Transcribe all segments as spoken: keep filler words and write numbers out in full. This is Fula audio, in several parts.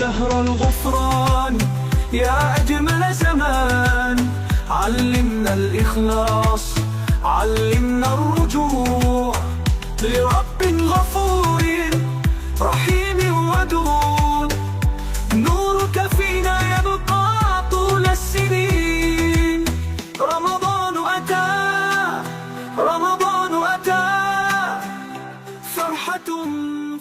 شهر الغفران، يا أجمل زمان، علمنا الإخلاص، علمنا الرجوع لرب غفور رحيم ودود، نورك فينا يبقى طول السنين، رمضان أتى، رمضان أتى، فرحة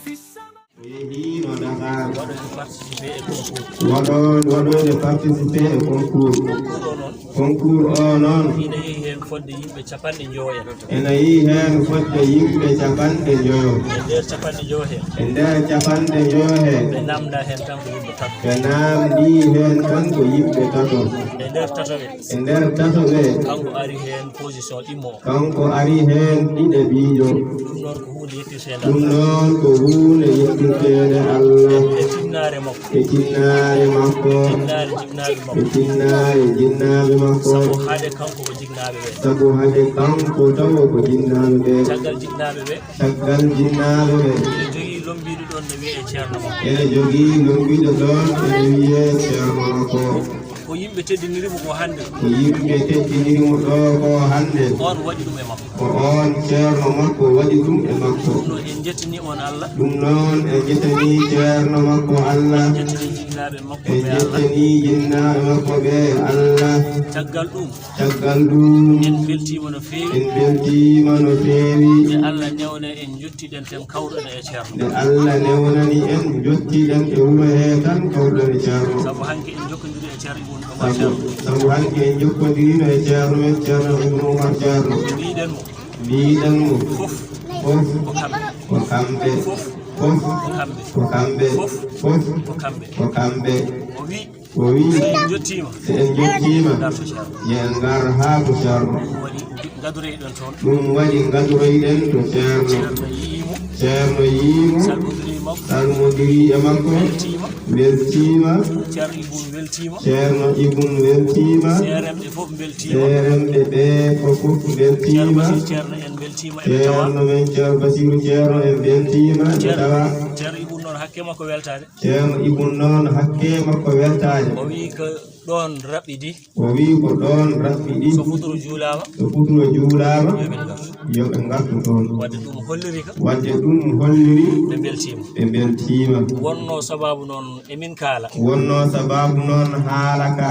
في السماء. O yehiino Dakar. Waɗoyde participer e concours. Waɗo-, waɗoyde participer e concours. Concours o noon. Concours o noon. Ina yehi heen fodde yimɓe capanɗe njowo en. Ina yehi heen fodde yimɓe capanɗe njowo. E nder capanɗe njowo heen. E nder capanɗe njowo heen. Ɓe naamnda heen tan ko yimɓe tato. Ɓe naamndii heen tan ko yimɓe tato. E nder tatoɓe. E nder tatoɓe. Kanko ari heen position ɗimmo o. Kanko ari heen ɗiɗaɓiijo. Ɗum noon ko huunde yettirteende Allah. Ɗum noon ko huunde yettirteende Allah. E tinnaare makko. E tinnaare makko. E tinnaare jinnaaɓe makko. E tinnaare jinnaaɓe makko. Sabu hade kanko ko jinnaaɓe ɓe. Sabu hade kanko tawo ko jinnaaɓe ɓe. Caggal jinnaaɓe ɓe. Caggal jinnaaɓe ɓe. Ene jogii lombiiɗo ɗoon ne wiyee ceerno makko. Ene jogii lombiiɗo ɗoon ene wiyee ceerno makko. Ko yimɓe teddiniri mo ko hannde. Ko yimɓe teddiniri mo ɗo ko hannde. On waɗi ɗum e makko. Ko on ceerno makko waɗi ɗum e makko. Ɗum noon en njettanii on Allah. Ɗum noon en njettanii ceerno makko Allah. En njettanii jinnaaɓe makko ɓe Allah. En njettanii jinnaaɓe makko ɓe Allah. Caggal ɗum. Caggal ɗum. En mbeltiima no feewi. En mbeltiima no feewi. Nde Allah newna en njottiɗen tan kawruɗen e ceerno. Nde Allah newnani en njottiɗen e wuro he tan kawruɗen e ceerno. Sabu hanki en njokkondiri e ceerno Ibun Omar. Sabu, Ceerno. Sabu hanki en njokkondirino e ceerno men, ceerno Ibun Omar Ceerno. Mbiɗen mo. Mbiɗen mo. Fof. Fof. Ko kamɓe. Ko kamɓe. Fof. Fof. Ko kamɓe. Fof. Fof. Ko kamɓe. Ko kamɓe. O wi. O wi, so en njottiima, so en njottiima, ngar to Ceerno. Yo en ngar haa to Ceerno. Ɗum waɗi ngadoroyɗen toon. Ɗum waɗi ngadoroyɗen to Ceerno. Ceerno yii mo. Ceerno yii mo. Salmondiri makko. Salmondiri e makko. Weltiima. Weltiima. Ceerno Ibun weltiima. Ceerno Ibun weltiima. Seeremɓe fof mbeltiima. Seeremɓe ɓe ko fof mbeltiima. Ceerno Basiru Ceerno en mbeltiima, eɓe tawa. Ceerno men Ceerno Basiru Ceerno en mbeltiima, eɓe tawa. Ceerno Ibun noon hakke makko weltaade. Ceerno Ibun noon hakke makko weltaade. O wi ko ɗoon raɓɓiɗi. O wi ko ɗoon raɓɓiɗi. So futuro juulaama. So futuro juulaama. Yo ɓe ngartu. Yo ɓe ngartu toon. Wadde ɗum holliri ka. Wadde ɗum holliri. Ɓe mbeltiima. Ɓe mbeltiima. Wonnoo sabaabu noon emin kaala. Wonnoo sabaabu noon haala ka.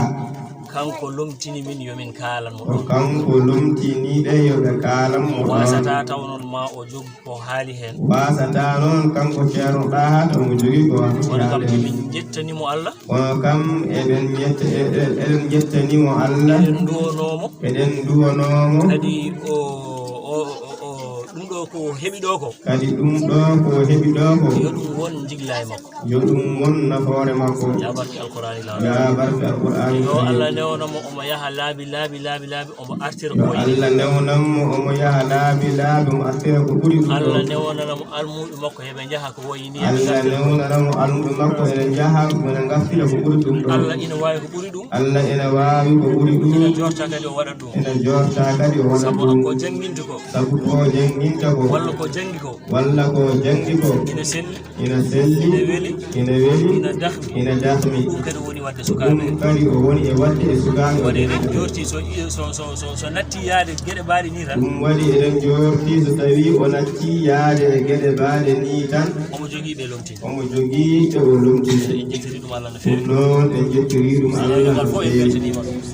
Kanko lomtini min yo min kaalan mo. Ko kanko lomtini ɓe yo ɓe kaalan mo ɗoon. Waasata taw noon ma o jog ko haali heen. Waasata noon kanko Ceerno Ɗaha taw mo jogii ko haali heen. Kono kam emin njettani mo Allah. Kono kam eɗen njetta-, e-, e-, eɗen njettani mo Allah. Eɗen nduwanoo mo. Eɗen nduwanoo mo. Kadi o, o, o, o, ɗum ɗo ko heɓi ɗo ko. Kadi ɗum ɗo ko heɓi ɗo ko. Yo ɗum won njiglaay makko. Yo ɗum won nafoore makko. Ya barke Alqur'aani Laawol. Ya barke Alqur'aani Laawol. Yo Allah newna mo omo yaha laabi, laabi, laabi, laabi, omo artira ko wayi ni. Yo Allah newnan mo omo yaha laabi, laabi, omo artira ko ɓuri ɗum ɗo. Allah newnana mo almuuɓe makko heɓe njaha ko wayi ni. Allah newnana mo almuuɓe makko ene njaha, ene ngartira ko ɓuri ɗum ɗo. Allah ina waawi ko ɓuri ɗum. Allah ene waawi ko ɓuri ɗum. Ina jorta kadi o waɗat ɗum. Ene jorta kadi o waɗat ɗum. Sabu ko jannginta ko. Sabu ko jannginta ko. Walla ko janngi ko. Walla ko janngi ko. Ina selli. Ina selli. Ina weli. Ina weli. Ina dahmi. Ina dahmi. Ɗum kadi woni waɗde sukaaɓe. Ɗum kadi o woni e waɗde e sukaaɓe. Waɗi eɗen jorti so, so, so, so, so natti yaade geɗe mbaaɗe ni tan. Ɗum waɗi eɗen jorti so tawi o natti yaade e geɗe mbaaɗe ni tan. Omo jogii ɓe lomtini. Omo jogii ɓe o lomtini. En njettiri ɗum Allah no feewi. Ɗum noon en njettiri ɗum Allah no feewi.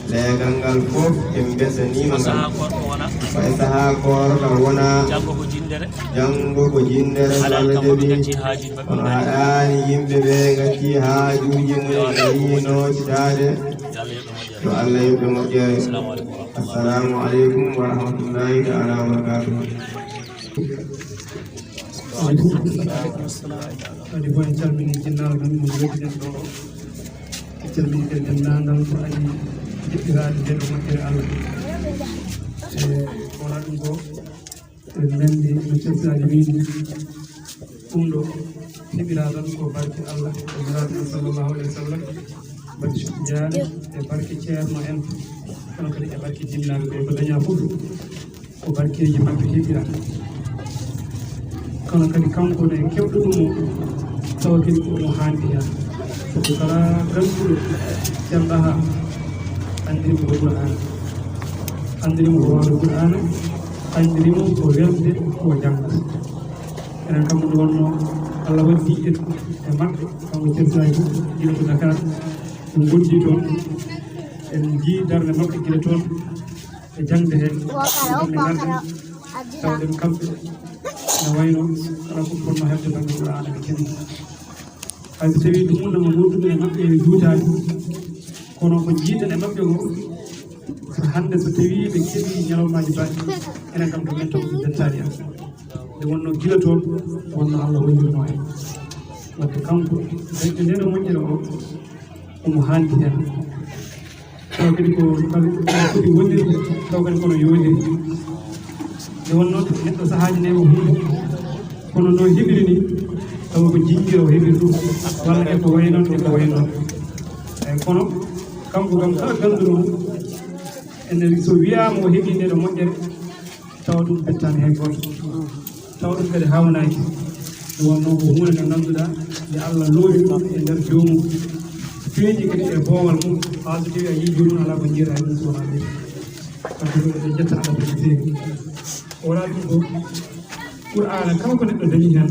Leegal ngal fof en mbeltaniima ngal. Ko sahaa koorka wona. Ko e sahaa koorka wona. Janngo ko jinndere. Janngo ko jinndere. Haɗaani kam woɓɓe ngacci haajuuji maɓɓe. Kono haɗaani yimɓe ɓe ngacci haajuuji mum en ɓe yiino citaade. Yo Allah yoɓ ɓe moƴƴere. Yo Allah yoɓ ɓe moƴƴere. Assalamu aleykum wa rahmatullahi. Assalamu aleykum wa rahmatullahi taala wa barakatuh. Kadi fof en calminii jinnaaɓe men mo njooɗiɗen ɗo o. En calminii kadi denndaangal ko ari jiɗɗiraade ndee ɗo moƴƴere Allah. E wonaa ɗum ko, eɗen nganndi no Ceerno Saali wiyi ni, ɗum ɗo heɓiraa tan ko barke Allah e Nulaaɗo sallallahu alayhi wa sallam, barke Cheikh Tidiane e barke Ceerno en, kono kadi e barke jinnaaɓe ɓe, ko dañaa fof ko barkeeji maɓɓe heɓira. Kono kadi kanko ne kewɗo ɗum o, tawa kadi ko omo haanti heen. Sabu kala ganduɗo calɗaha, anndiri mo ko Qur'aana, anndiri mo ko wawde Qur'aana, anndiri mo ko welde ko jannga. Enen kam ɗum wonno Allah waddi en e maɓɓe, kanko Ceerno Saalihu, gila to Dakar, ɓe ngondi toon. En njii darnde maɓɓe gila toon e jaŋde heen. Ɗum ɓe ngarɗen, tawɗen kamɓe ene wayno kala ko fotnoo heɓde bannge Qur'aana ɓe keɓi. Hay so tawii ɗum wonno mo wondude e maɓɓe e juutaani, kono ko njiiɗen e maɓɓe ko, ko hannde so tawii ɓe keɓii ñalawmaaji baɗɗi, enen kam ko men tan ko bettaani en. Nde wonnoo gila toon, wonnoo Allah wallirnoo en. Wadde kanko, dañde ndee ɗoo moƴƴere o, omo haandi heen. Taw kadi ko, ko foti wonirde, taw kadi kono yowondiri. Nde wonnoo neɗɗo sahaaji ne o huunde, kono no heɓiri ni, tawa ko jinngiro o heɓiri ɗum, walla e ko wayi noon, e ko wayi noon. Eeyi, kono kanko kam kala ganduɗo mo, ene so wiyaama o heɓii ndee ɗoo moƴƴere, tawa ɗum bettaani hay gooto, tawa ɗum kadi haawnaaki. Ɗum wonnoo ko huunde nde ngannduɗaa nde Allah loowi ɗum e nder joomum, feeñi kadi e boowal mum, haa so tawii a yii joomum alaa ko njiiraa e ɗum so wonaa ɗum. Wadde ko eɗen njetta Allah kadi no feewi. O wonaa ɗum ko Qur'aana kala ko neɗɗo dañi heen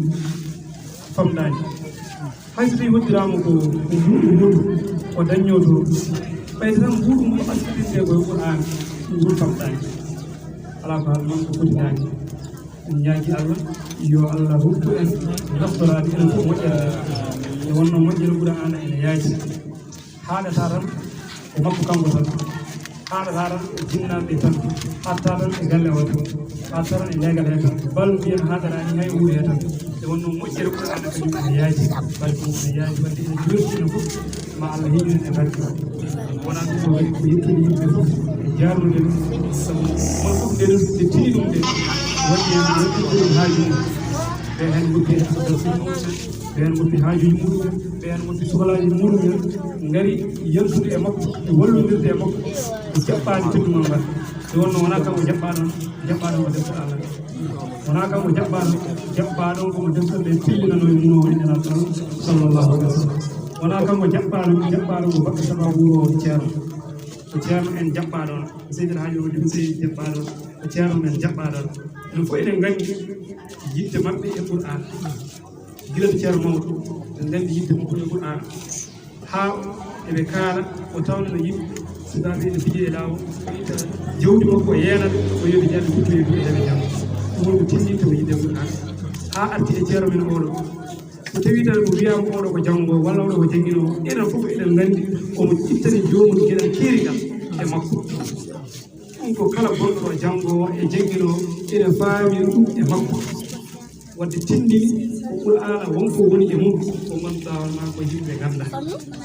famɗaani. Hay so tawii hoddiraama ko, ko mbuuɗu gootu o dañnoo toon, ɓayde tan mbuuɗu ngu astirtee ko e Qur'aana, ɗum famɗaani. Alaa ko haal noon ko fotinaani. En ñaagii Allah, yo Allah rokku en naftoraade enen fof moƴƴere nde. Nde wonnoo moƴƴere Qur'aana ene yaaji. Haaɗataa tan ko makko kanko tan. Haaɗataa tan e jinnaaɓe ɓee tan. Haaɗataa tan e galle o tan. Haaɗataa tan e leegal hee tan. Bal mbiyen haaɗataa ni hay wuuro hee tan. Nde wonnoo moƴƴere Qur'aana kañum ene yaaji. Bal ɗum ene yaaji, wadde ene jooɗi enen fof. Ma Allah hiɓɓin en e barke o. Wonaa ɗum ɗo kadi ko yettude yimɓe fof e jaarnude ɗum. Sabu mon fof nde ɗum, nde tini ɗum nde, waɗi heen, waɗi ɗum haaju mum. Ɓe heen ngotti e ɓe heen ngotti haajuuji muɗum en, ɓe heen ngotti sohlaaji muɗum en, ngari yaltude e makko, e wallondirde e makko, e jaɓɓaade teddungal ngal. Nde wonnoo wonaa kanko jaɓɓaaɗo, jaɓɓaaɗo ko defte Allah. Wonaa kanko jaɓɓaaɗo, jaɓɓaaɗo ko mo defte ɗe tillinanoo e mum o, e Nelaaɗo Allah, sallallahu alaihi wasallam. Wonaa kanko jaɓɓaaɗo, jaɓɓaaɗo ko baɗɗo sababu o ceerno. Ko ceerno en jaɓɓaaɗo on, ko Seydi El Hadji Omar Seydi jaɓɓaaɗo on, ko ceerno men jaɓɓaaɗo on. Enen fof eɗen nganndi yiɗde maɓɓe e Qur'aan. Gila to ceerno mawɗo, eɗen nganndi yiɗde makko e Qur'aan. Haa eɓe kaala, o tawna no yimɓe, sukaaɓe ene pije e laawol, o itta jawdi makko, o yeena ɓe, o wiya ɓe njannga, ɓe njannga. Ɗum woni ko tinndinta o yiɗde Qur'aan. Haa arti e ceerno men oɗo. So tawii tan ko wiyaama oɗo ko janngo, walla oɗo ko jannginoowo, enen fof eɗen nganndi omo ittani joomum geɗal keerigal e makko. Ɗum ko kala gonɗo janngo e jannginoowo, ene faami ɗum e makko. Wadde tinndini ko Qur'aana won ko woni e mum, ko ngannduɗaa hoore maa ko yimɓe nganndaa.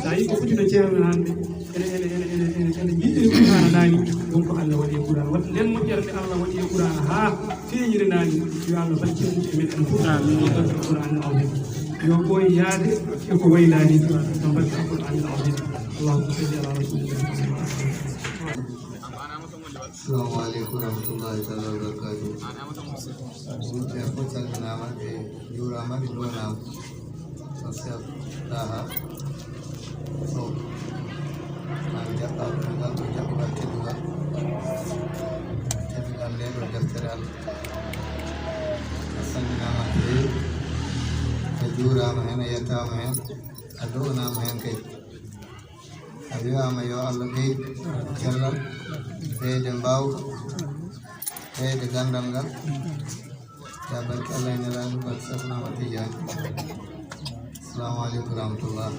So a yii ko foti no ceerno hannde, ene, ene, ene, ene, ene, ene njiɗiri Qur'aana naani, ɗum ko Allah waɗi e Qur'aana. Wadde nden moƴƴere nde Allah waɗi e Qur'aana haa feeñiri naani, yo Allah barkitnu e men en fof. Amiin. Barke Qur'aana o. Yo ɓooy yaade e ko waylaani, no barke Qur'aana o. Allahumma salli ala rasulillah. Assalamu aleykum wa rahmatullahi taala wa barakatuh. Yimɓe fof calminaama, ɓe njuuraama, ɓe nduwanaama. Ko Cheikh Taha Sow. Maa mi jaɓɓaa ɗum ngal, ko jaɓɓugal teddungal. Teddungal nde ɗo deftere Allah. A salminaama no feewi. A juuraama heen, a yettaama heen, a duwanaama heen kadi. A wiyaama yo Allah ɓeydu cellal, ɓeyde mbaawka, ɓeyde ganndal ngal. Yaa barke Allah e Nelaaɗo, barke Seex Ahmad Tijaan. Assalamu aleykum wa rahmatullah.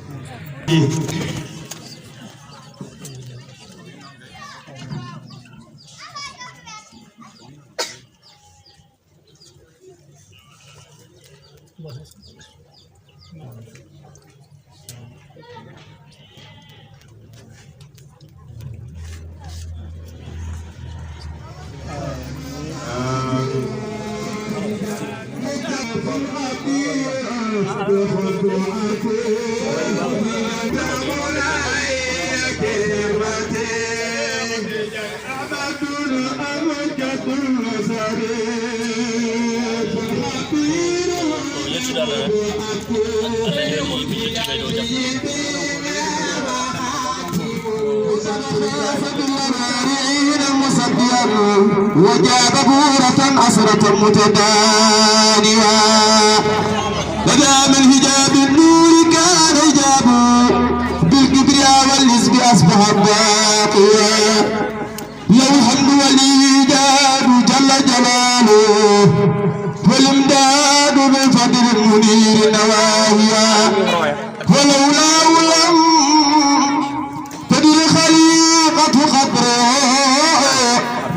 Ko yettude Allah tan. Allah e rewɓe o, ɓe yettude e dow jam. فاز بالأنوار عينا مسديا، وجاب بورة أسرة متدانيا. بدا من حجاب النور كان حجابه، بالكبرياء والحزب أصبح باقيا. له الحمد والإيجاد جل جلاله، والإمداد من فضل المنير نواهيا. ولولاه لم تدر خليقة قدره،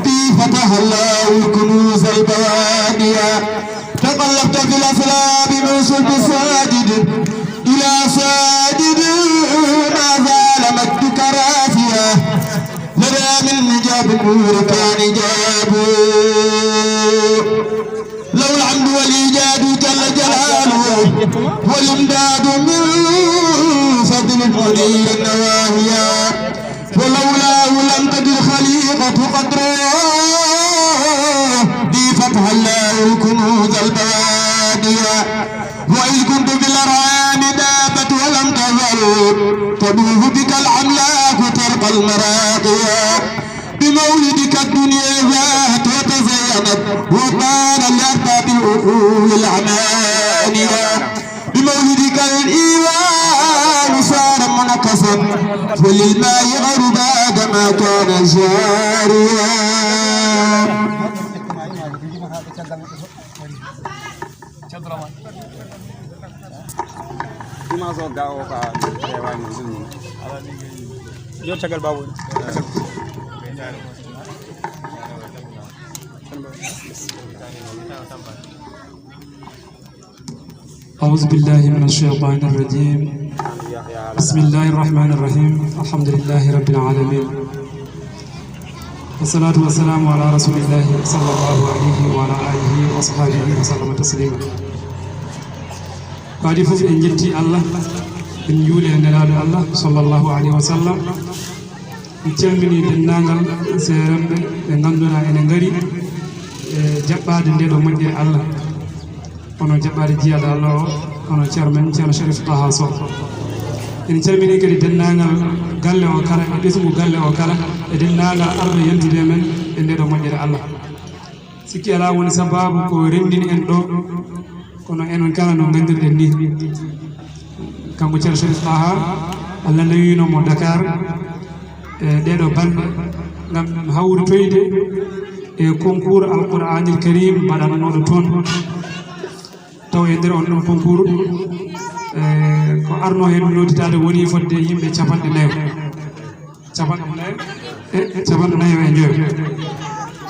بي فتح الله الكنوز البوانية. تقلبت في الأسلاب من صلب ساجد إلى ساجد، ما زال مجدك رافيا. لدى من حجاب النور كان حجاب. له الحمد والإيجاد جل جلاله، والإمداد من فضل المنير النواهيا. ولولاه لم تجد خليقة قدره، بي فتح الله الكنوز البوادية. وإذ كنت في الأرحام دابة ولم تزل تدوب بك الأملاك ترقى المراقيا. بمولدك الدنيا زاهت وتزينت وطال لأرباب العقول الأمانيا. بمولدك الإيوان صار منكسا، وللماء غربا كما كان جاريا. Ima so gawo ka rewa ni zuni. Yo cagal bawo. أعوذ بالله من الشيطان الرجيم. بسم الله الرحمن الرحيم. الحمد لله رب العالمين. Wassalatu wassalamu ala rasulillahi sallallahu alayhi wa ala alihi wa sahbihi wa sallama taslima. Ko adi fof en jetti Allah, en juuli e nelaaɗo Allah sallallahu alayhi wa sallam. En calmini denndaangal seeremɓe ɓe ngannduɗaa ene ngari e jaɓɓaade nde ɗo moƴƴere Allah. Kono jaɓɓaade jiyaaɗo Allah o, kono ceerno men, ceerno Sharif Taha Sow. En calmini kadi denndaangal galle o kala, e ɓesngu galle o kala, e denndaangal arɓe yantude men e nde ɗo moƴƴere Allah. Sikki alaa woni sabaabu ko renndini en ɗo, kono enen kala no nganndirɗen ni. Kanko ceerno Sharif Taha, Allah newino mo Dakar, e ɗeɗo balɗe, ngam hawritoyde e concours Alqur'anil Karim mbaɗannoɗo toon. Taw e nder on ɗon concours, e, ko arno heen nodditaade woni fodde yimɓe capanɗe nayo. Capanɗe nayo? E, e, capanɗe nayo e njoyo.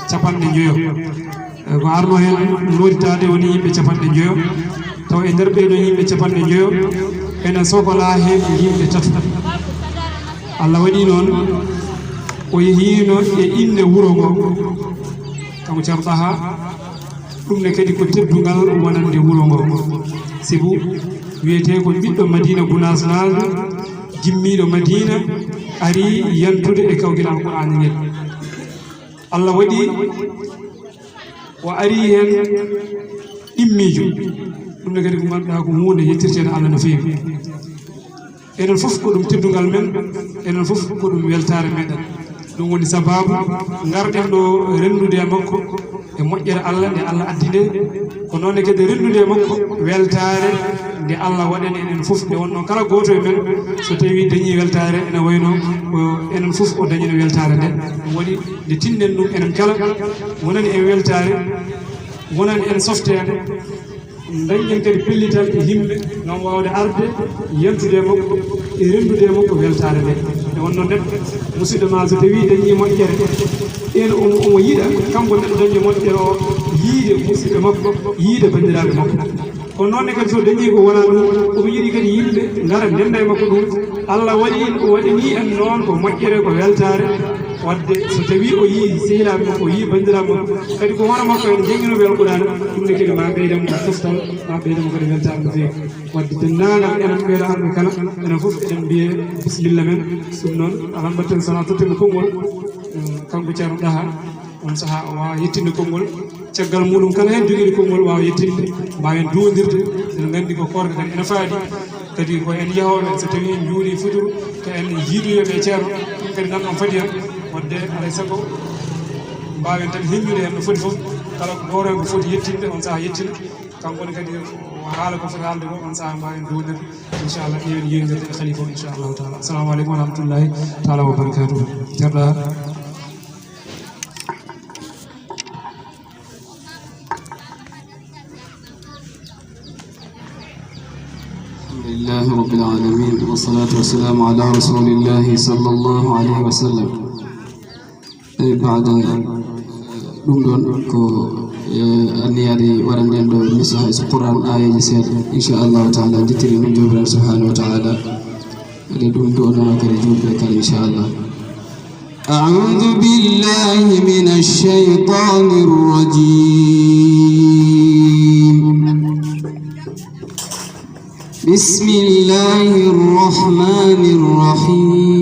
Capanɗe njoyo. E, ko arno heen nodditaade woni yimɓe capanɗe njoyo. Taw e nder ɓee ɗoo yimɓe capanɗe njoyo, ene sokolaa heen yimɓe tato. Allah waɗi noon, o yehiino e innde wuro ngo, kanko Ceerno Taha, ɗum ne kadi ko teddungal wonande wuro ngo. Sibu wiyetee ko ɓiɗɗo Madiina Gunaas Naal, jimmiiɗo Madiina, ari yantude e kawgel Alqur'aana ngel. Allah waɗi o ari heen ɗimmiijo. Ɗum ne kadi ko ngannduɗaa ko huunde yettirteende Allah no feewi. Enen fof ko ɗum teddungal men, enen fof ko ɗum weltaare meɗen. Ɗum woni sabaabu ngarɗen ɗo renndude e makko e moƴƴere Allah nde Allah addi nde. Ko noon ne kadi renndude e makko weltaare nde Allah waɗani enen fof, nde wonno kala gooto e men, so tawii dañii weltaare, ene wayno ko enen fof o dañino weltaare nde. Ɗum waɗi nde tinnen ɗum enen kala, wonani en weltaare, wonani en softeende, dañen kadi pellital e yimɓe ngam waawde arde, yantude e makko e renndude e makko weltaare nde. Nde wonno neɗɗo, musidɗo ma so tawii dañii moƴƴere, ene omo, omo yiɗa kanko neɗɗo dañde moƴƴere o, yiide musidɓe makko, yiide banndiraaɓe makko. Kono noon ne kadi so dañii ko wonaa ɗum, omo yiɗi kadi yimɓe ngara ndennda e makko ɗum. Allah waɗi, o waɗanii en noon ko moƴƴere, ko weltaare. Waɗde so tawii o yii sehilaaɓe makko, o yii banndiraaɓe makko, kadi ko hono makko en jannginooɓe Alqur'aana, ɗum ne kadi ma ɓeydan mo toftal, ma ɓeydan mo kadi weltaare no feewi. Waɗde denndaangal enen ɓeeɗo arɓe kala, enen fof eɗen mbiye bisimilla men. Ɗum noon, alaa mbaɗten so wonaa totten mo konngol, eh, kanko Ceerno Ɗaha, on sahaa o waawa yettinde konngol. Caggal muɗum kala heen jogiiɗo konngol waawa yettinde, mbaawen duwondirde, eɗen nganndi ko koorka kadi ene faadi. Kadi ko en yahooɓe, so tawii en njuulii futuro, ko en yiidoyooɓe e ceerno, ɗum kadi nan on fadi en. Wadde alay sago mbaawen tan heññude heen no foti fof, kala gooto heen ko foti yettinde, on sahaa yettina. Kanko ne kadi o haala ko foti haalde ko, on sahaa mbaawen duwondirde, inchallah, ƴeewen yeewtirde e khalifa o, inchallahu taala. Assalamu aleykum wa rahmatullahi taala wa barakatuhu. Ceerno Dahar. الحمد لله رب العالمين، والصلاة والسلام على رسول الله صلى الله عليه وسلم. E baada ɗum ɗon ko, e, anniyaade waɗanɗen ɗo misa hay so Qur'an aayeeje seeɗa, inchallahu taala, njettiri ɗum Joomiraaɗo subhanahu wa taala. Eɗen ɗum du'anoo kadi juulɓe kala, inchallah. أعوذ بالله من الشيطان الرجيم. بسم الله الرحمن الرحيم.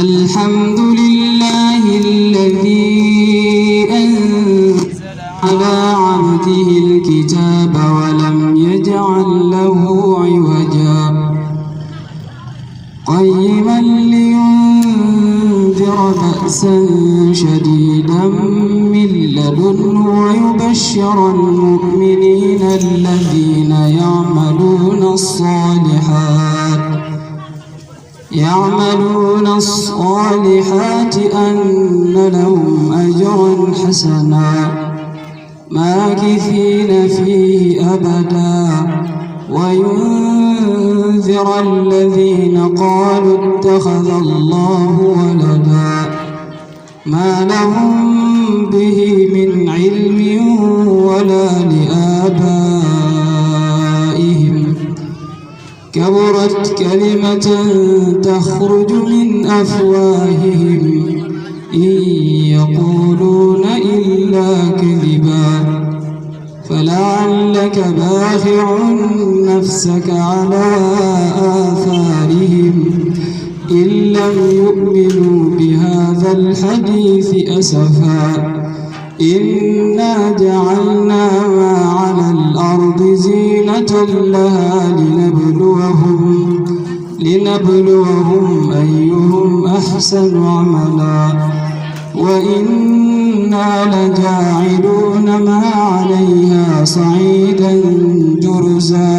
الحمد لله الذي أنزل على عبده الكتاب ولم يجعل له عوجا. قيما لينذر بأسا شديدا من لدنه ويبشر المؤمنين الذين يعملون الصالحات يعملون الصالحات أن لهم أجرا حسنا ماكثين فيه أبدا وينذر الذين قالوا اتخذ الله ولدا ما لهم به من علم ولا لآبائهم كبرت كلمة تخرج من أفواههم إن يقولون إلا كذبا فلعلك باخع نفسك على آثارهم إن لم يؤمنوا بهذا الحديث أسفا إنا جعلنا ما على الأرض زينة لها لنبلوهم لنبلوهم أيهم أحسن عملا وإنا لجاعلون ما عليها صعيدا جرزا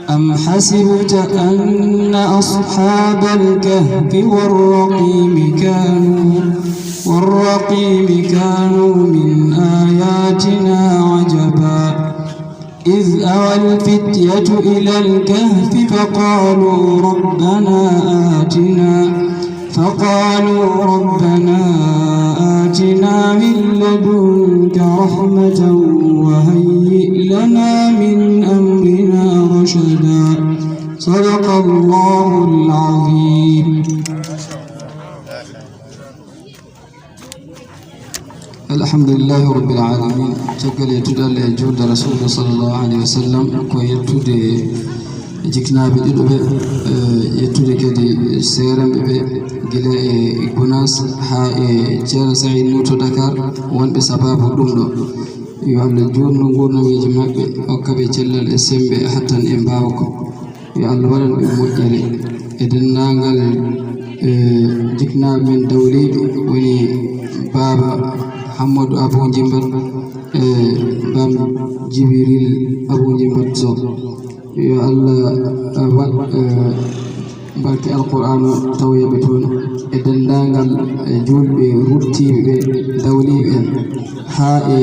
أم حسبت أن أصحاب الكهف والرقيم كانوا والرقيم كانوا من آياتنا عجبا إذ أوى الفتية إلى الكهف فقالوا ربنا آتنا فقالوا ربنا آتنا من لدنك رحمة وهيئ لنا من أمرنا رشدا صدق الله العظيم. Alhamdulillahi rabbil alamin. Caggal yettude Allah e juulde Rasulu sallallahu alayhi wa sallam, ko yettude jiknaaɓe ɗiɗo ɓe, eh, yettude kadi seeranɓe ɓe, gila e Gunaas haa e Ceerno Saïd Nuur to Dakar, wonɓe sababu ɗum ɗo. Yo Allah juutnu nguurnameeji maɓɓe, hokka ɓe cellal e semmbe, hattan e mbaawka. Yo Allah waɗan ɓe moƴƴere e denndaangal, e jiknaaɓe men dawliiɓe, woni Baaba Hammadu Abuu Njimbat, e Baam Jibiril Abuu Njimbat Sow. Yo Allah, eh, waɗ, eh, barke Alqur'aanu tawoya ɓe toon, e denndaangal, eh, juulɓe ruttiiɓe ɓe, dawliiɓe en, haa e,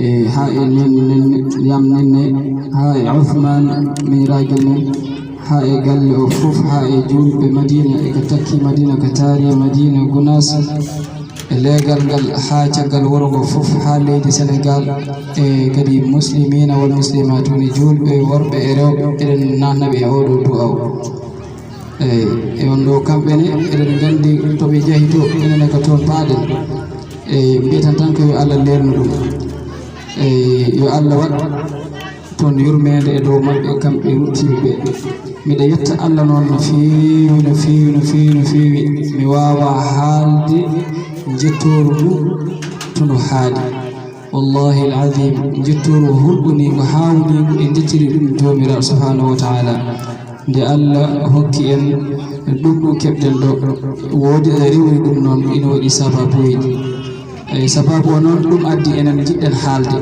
e, haa e nen, nen, yam nenne, haa e Usmaan miñiraagel men, haa e galle o fof, haa e juulɓe Madiina, e ko takki Madiina, ko taari Madiina, Gunaas, e leegal ngal haa caggal wuro ngo fof, haa leydi Senegaal, e kadi muslimiina wal muslimaat, woni juulɓe worɓe e rewɓe, eɗen naatna ɓe e oo ɗoo du'aaw. Eey, e on ɗoo kamɓe ne, eɗen nganndi to ɓe njahi to, enen ne ko toon paaɗen. Eey, mbiyeten tan ko yo Allah leelnu ɗum. Eey, yo Allah waɗ toon yurmeende e dow maɓɓe, kamɓe ruttiiɓe ɓe. Miɗa yetta Allah noon no feewi, no feewi, no feewi, no feewi. Mi waawaa haalde njettooru ndu to ndu haaɗi. Wallahi al-azim, njettooru hulɓiniingu, haawniingu, en njettiri ɗum Joomiraaɗo subhaanahu wa ta'ala. Nde Allah hokki en ɗum ɗo keɓɗen ɗo, woodi e rewri ɗum noon, ina waɗi sababuuji. E sababu o noon, ɗum addi enen njiɗɗen haalde.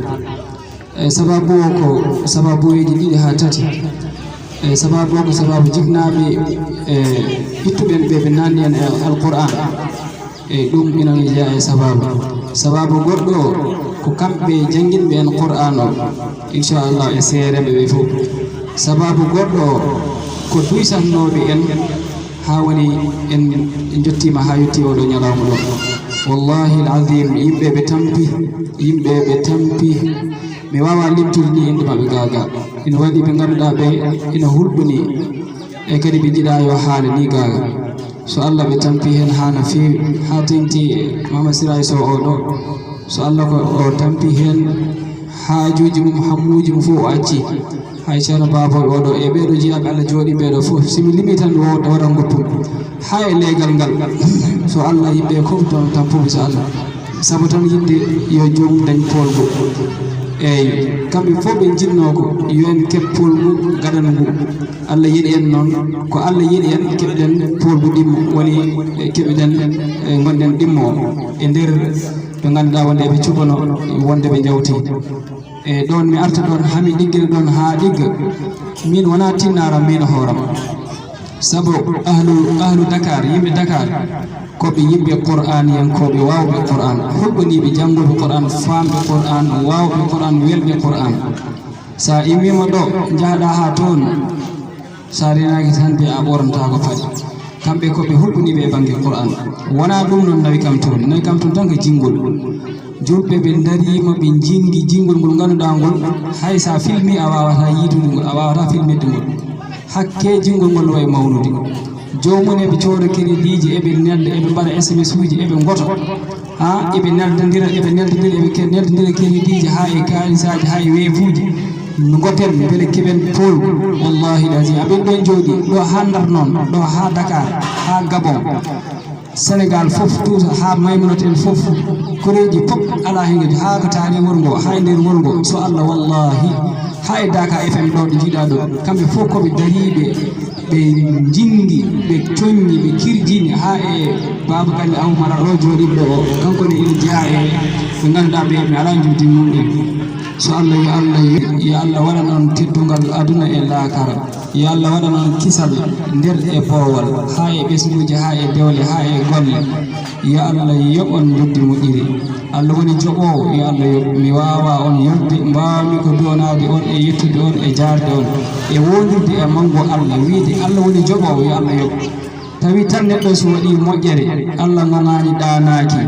E sababu o ko sababuuji ɗiɗi haa tati. E sababu o ko sababu jiknaaɓe, e ittuɓe ɓe, ɓe nanni en e Alqur'aan. E ɗum ina jeyaa e sababu. Sababu goɗɗo o ko kamɓe jannginɓe en Qur'aan o, inchallah, e seereeɓe ɓe fof. Sababu goɗɗo o ko duysatnooɓe en haa woni en njottiima haa yettii oo ɗoo ñalawma ɗoo. Wallahi al-azim, yimɓe ɓe tampi, yimɓe ɓe tampi. Mi waawaa limtude ni innde maɓɓe gaa gaa. Ina waɗi ɓe ngannduɗaa ɓe ina hulɓinii. E kadi ɓe njiɗaa yo haala ni gaa gaa. So Allah ɓe tampi heen haa no feewi, haa teŋti e Mama Siraye Sow oo ɗoo. So Allah ko o tampi heen haajuuji mum, hammuuji mum fof o acci. Hay Ceerno Baabol oo ɗoo e ɓee ɗoo jiyaaɓe Allah jooɗii ɓee ɗoo fof, si mi limii tan mi wo-, waɗan ngoppu. Haa e leegal ngal, so Allah yimɓe fof tan tampuɓe so Allah. Sabu tan yiɗde yo joom dañ poolgu. Eey, kamɓe fof ɓe njiɗnoo ko yo en keɓ poolgu gadano ngu. Allah yiɗi en noon, ko Allah yiɗi en keɓɗen poolgu ɗimmo, woni keɓɗen, e ngonɗen ɗimmo e nder ɓe ngannduɗaa wonde eɓe cuɓano wonde ɓe njawti. E ɗoon mi arta ɗoon haa mi ɗiggina ɗoon haa ɗigga. Miin wonaa tinnaara miin hooram. Sabu ahlu, ahlu Dakar, yimɓe Dakar, ko ɓe yimɓe Qur'aaniyankooɓe, waawɓe Qur'aan, hulɓiniiɓe, janngooɓe Qur'aan, faamɓe Qur'aan, waawɓe Qur'aan, welɓe Qur'aan. So a immiima ɗo, njahɗaa haa toon, so a reenaaki tan, mbiyaa a ɓoorantaako paɗe. Kamɓe ko ɓe hulɓiniiɓe e bannge Qur'aan. Wonaa ɗum noon nawi kam toon. Nawi kam toon tan ko jinngol. Julɓe ɓe ndariima, ɓe njinngi jinngol ngol ngannduɗaa ngol, hay so a filmii, a waawataa yiitude ngol, a waawataa filmidde ngol. Hakkee jinngol ngol no wayi mawnude. Joomum eɓe cooda kerediiji, eɓe nelda, eɓe mbaɗa S M S uji, eɓe ngota. Haa eɓe neldondira, eɓe neldondira, eɓe ke-, neldondira kerediiji haa e kaalisaaji, haa e weefuuji. Ngoten mbele keɓen poolgu. Wallahi lazim, aɓen ɗo jooɗii, ɗo haa Ndar noon, ɗo haa Dakar, haa Gabon. Senegal fof, tout haa Maymunat en fof, koreeji fof alaa heen ngel, haa ko taani wuro ngo, haa e nder wuro ngo, so Allah, wallahi, haa e Daaka F M ɗo, ɗo njiiɗaa ɗo, kamɓe fof ko ɓe dariiɓe, ɓe njinngi, ɓe coññi, ɓe kirjini, haa e Baaba Kane Aw Mara ɗo jooɗiiɗo o, kanko ne ina jeyaa e ɓe ngannduɗaa ɓe, ɓe alaa njuuti mum en. So Allah, yo Allah, yo Allah waɗan on teddungal aduna e laakara. Yo Allah waɗan on kisal nder e boowal, haa e ɓesnguuji, haa e dewle, haa e golle. Yo Allah yoɓ on noddi moƴƴiri. Allah woni joɓoowo, yo Allah yoɓ. Mi waawaa on yoɓde, mbaawmi ko duwanaade on e yettude on e jaarde on e wondirde e manngo Allah, wiyde Allah woni joɓoowo, yo Allah yoɓ. Tawi tan neɗɗo so waɗii moƴƴere, Allah ŋoŋaani, ɗaanaaki.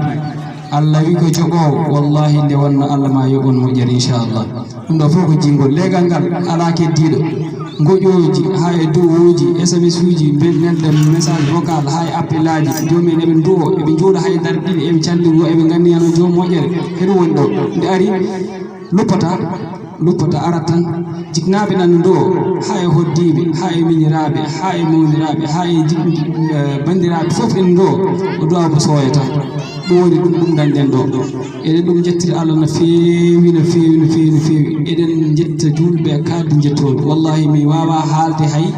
Allah wi ko joɓoowo, wallahi nde wonno Allah ma yoɓ on moƴƴere, inchallah. Ɗum ɗo fof ko jinngol. Leegal ngal alaa keddiiɗo. Ngoƴooji, haa e duwooji, S M S uji, mbe-, nelda message vocal, haa e appelaaji. Joomum en eɓe nduwoo, eɓe njuula haa e darɗe ɗiɗi, eɓe calli woo, eɓe nganni hano joom moƴƴere. E ɗum woni ɗo. Nde ari, luppata, luppata, arat tan. Jiknaaɓe nan nduwoo, haa e hoddiiɓe, haa e miñiraaɓe, haa e mawniraaɓe, haa e jik-, eh, banndiraaɓe fof en nduwoo, o duwaa ko sooyata. Ɗum woni ɗum, ɗum dañɗen ɗo. Eɗen ɗum njettira Allah no feewi, no feewi, no feewi, no feewi. Eɗen njetta juulɓe e kaaldi njettoon. Wallahi, mi waawaa haalde hay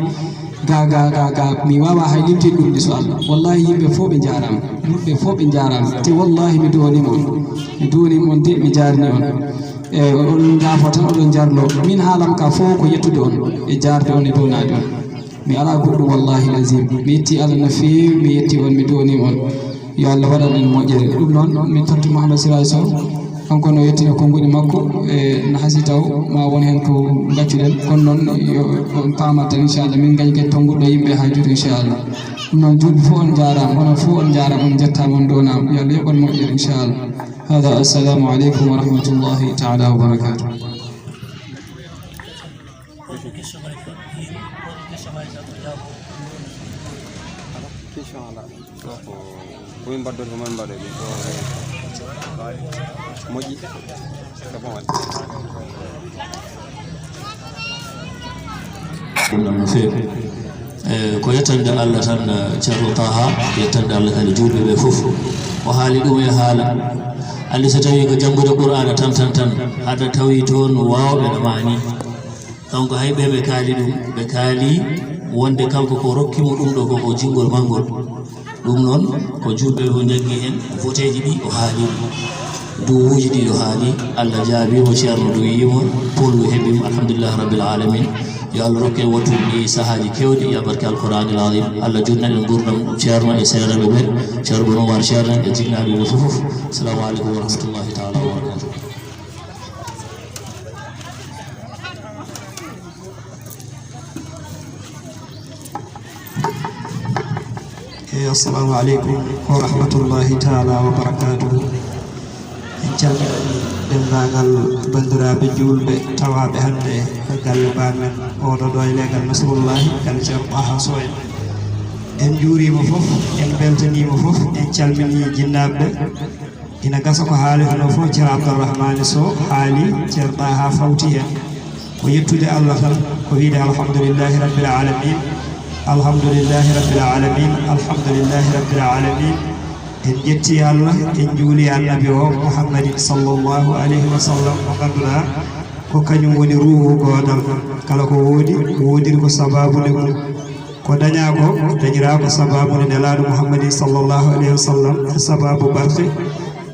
ga, ga, ga, ga. Mi waawaa hay limtude ɗum ni so Allah. Wallahi, yimɓe fof ɓe njaaraama. Yimɓe fof ɓe njaaraama. Te wallahi, mi duwaniima on. Mi duwaniima on de, mi jaarinii on. E, on njaafo tan, oɗon njarlo. Min haalam ka fof ko yettude on, e jaarde on, e duwanaade on. Mi alaa goɗɗum, wallahi lazim. Mi yetti Allah no feewi, mi yetti on, mi duwaniima on. Yo Allah waɗan en moƴƴere. Ɗum noon, min tottu Mouhamed Siraye Sow. Kanko no yettina konnguɗi makko, e no hasi taw ma won heen ko ngaccuɗen. Kono noon, yo on paamat tan, inchallah. Min ngañi kadi tonnguɗo yimɓe haa juuti, inchallah. Ɗum noon, juulɓe fof on njaaraama, onon fof on njaaraama, on njettaama, on duwanaama. Yo Allah yoɓ on moƴƴere, inchallah. Hada, assalamu aleykum wa rahmatullahi taala wa barakatuh. Question ala. Ko min mbaɗɗon ko min mbaɗa ɗum. Moƴƴi. C'est bon. Ɗum ɗon no feewi. E, ko yettande Allah tan, eh, Ceerno Taha, yettande Allah kadi juulɓe ɓe fof. O haali ɗum e haala. Alli so tawii ko janngude Qur'aana tan, tan, tan, hade tawi toon waawɓe no maa nii. Kanko hay ɓe ɓe kaali ɗum, ɓe kaali wonde kanko ko rokki mo ɗum ɗo ko, ko jinngol manngol. Ɗum noon, ko juulɓe ɓe o janngi heen, voteeji ɗi o haali ɗum. Duwuuji ɗi o haali, Allah jaabii mo, Ceerno duwii mo, Pool heɓii mo, alhamdulillahi rabbil aalamiin. Yo Allah rokku en wattude ɗi sahaaji keewɗi, ya barke Alqur'aanil Aziim. Allah juutna en nguurndam Ceerno e seeɗaɓe ɓe, Ceerno Bono Waar Ceerno en e jinnaaɓe ɓe fof. Asalaamu aleykum wa rahmatullahi taala wa barakaatuh. Eey, assalamu aleykum wa rahmatullahi taala wa barakatuhu. En calminii denndaangal banndiraaɓe juulɓe tawaaɓe hannde e galle baamen oɗo ɗo e leegal Nasrullahi, galle Ceerno Taha Sow en. En njuuriima fof, en mbeltaniima fof, en calminii jinnaaɓe ɓe. Ina gasa ko haaletnoo fof, Ceerno Abdourahmane Sow haali, Ceerno Taha fawti heen. Ko yettude Allah tan, ko wiyde alhamdulillahi rabbil alamin. Alhamdulillahi rabbil alamin. Alhamdulillahi rabbil alamin. En njettii Allah, en njuulii Annabi o, Muhammadin sallallahu alayhi wa sallam, mo ngannduɗaa ko kañum woni ruuhu goodal. Kala ko woodi, woodiri ko sabaabu nde mum. Ko dañaa ko, dañiraa ko sabaabu nde Nelaaɗo Muhammadin sallallahu alayhi wa sallam, e sabaabu barke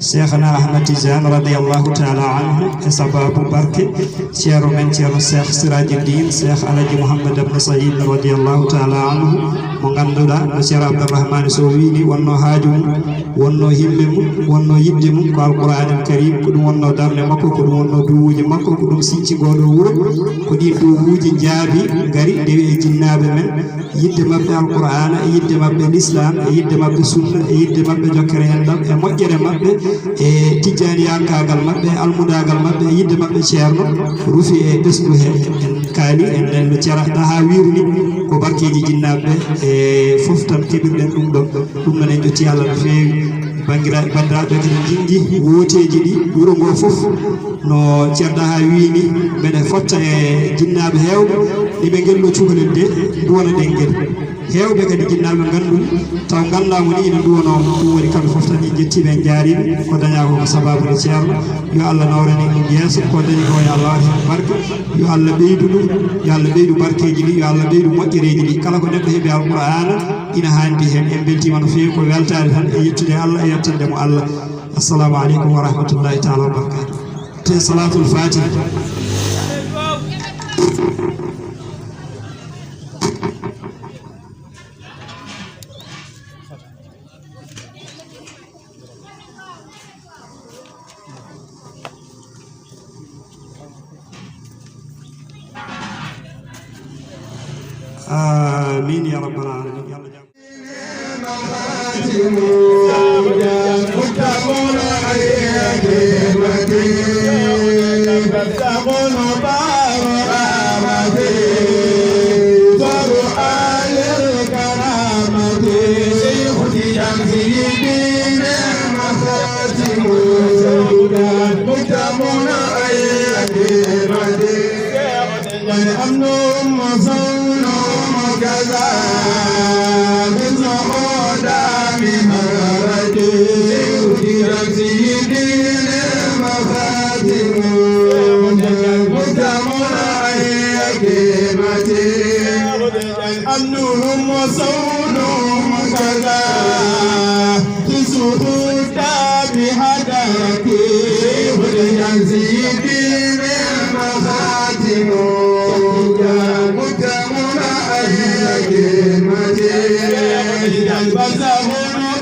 Cheikhna Ahmad Tidiane radiyallahu taala anhu, e sabaabu barke Ceerno men, Ceerno Cheikh Sirajuddin, Cheikh Alaji Mouhammad Abdou Saïd radiyallahu taala anhu, mo ngannduɗaa no Ceerno Abdourahmane Sow wii ni, wonnoo haaju mum, wonnoo himme mum, wonnoo yiɗde mum ko Alqur'aanil Kariim, ko ɗum wonnoo darnde makko, ko ɗum wonnoo duwuuji makko, ko ɗum siñci ngoo ɗoo wuro, ko ɗiin duwuuji njaabi, ngari, ndewi e jinnaaɓe men, yiɗde maɓɓe Alqur'aana, e yiɗde maɓɓe Lislaam, e yiɗde maɓɓe Sunna, e yiɗde maɓɓe jokkere enɗam, e moƴƴere maɓɓe, e tijjaaniyankaagal maɓɓe, e almudaagal maɓɓe, e yiɗde maɓɓe Ceerno, rufi e ɓesngu hee. En kaali, en, en no Ceerno Taha wiiri ni, ko barkeeji jinnaaɓe ɓe, e fof tan keɓirɗen ɗum ɗo. Ɗum noon en njetti Allah no feewi. Banngira-, banndiraaɓe kadi njinngi wooteeji ɗi, wuro ngoo fof. No Ceerno Taha wii ni, mbeɗa fotta e jinnaaɓe heewɓe, ɗi ɓe ngello cukalel de, nduwana ɗen ngel. Heewɓe kadi jinnaaɓe nganndu, taw nganndaa mo ni ina nduwanoo mo. Ɗum waɗi kamɓe fof tan en njettii ɓe, en njaariiɓe. Ko dañaa ko ko sabaabu nde Ceerno. Yo Allah nawran en ɗum yeeso. Ko dañi ko yo Allah waɗ heen barke. Yo Allah ɓeydu ɗum. Yo Allah ɓeydu barkeeji ɗi. Yo Allah ɓeydu moƴƴereeji ɗi. Kala ko neɗɗo heɓi Alqur'aana, ina haandi heen. En mbeltiima no feewi. Ko weltaade tan e yettude Allah e yettande mo Allah. Assalamu aleykum wa rahmatullahi taala wa barakatuh. Te Salatul Fatiha. Amin ya rabbal alamin. أمنهم وصونهم كذا، تسعود بحضرتي، واليزيدي من مخاتم، متمنى أهل كلمتي. البزم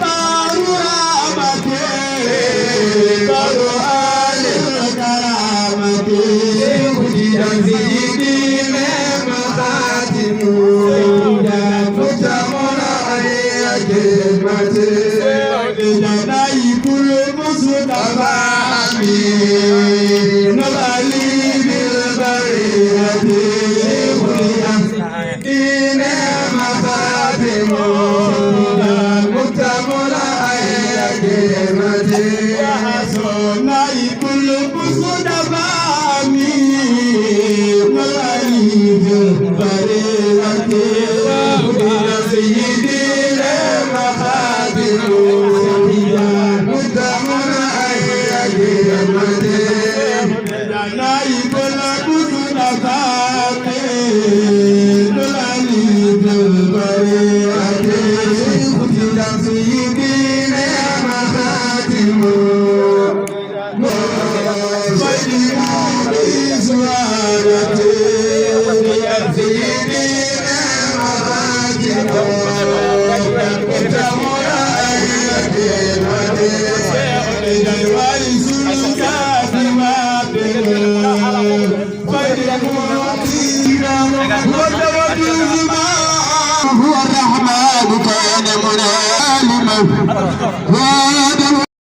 بار رحمتي، بار آل الكرامة، وجد سيدي من مخاتم، متمنى أهل كلمتي. جنيت المصطفى أمين العلي بالبرية، شيخ الدين مخاتم، مكتمل أي كلمة. جنيت المصطفى أمين العلي بالبرية، سيدي مخاتم، مكتمل أي هو الرحمن كان منعما.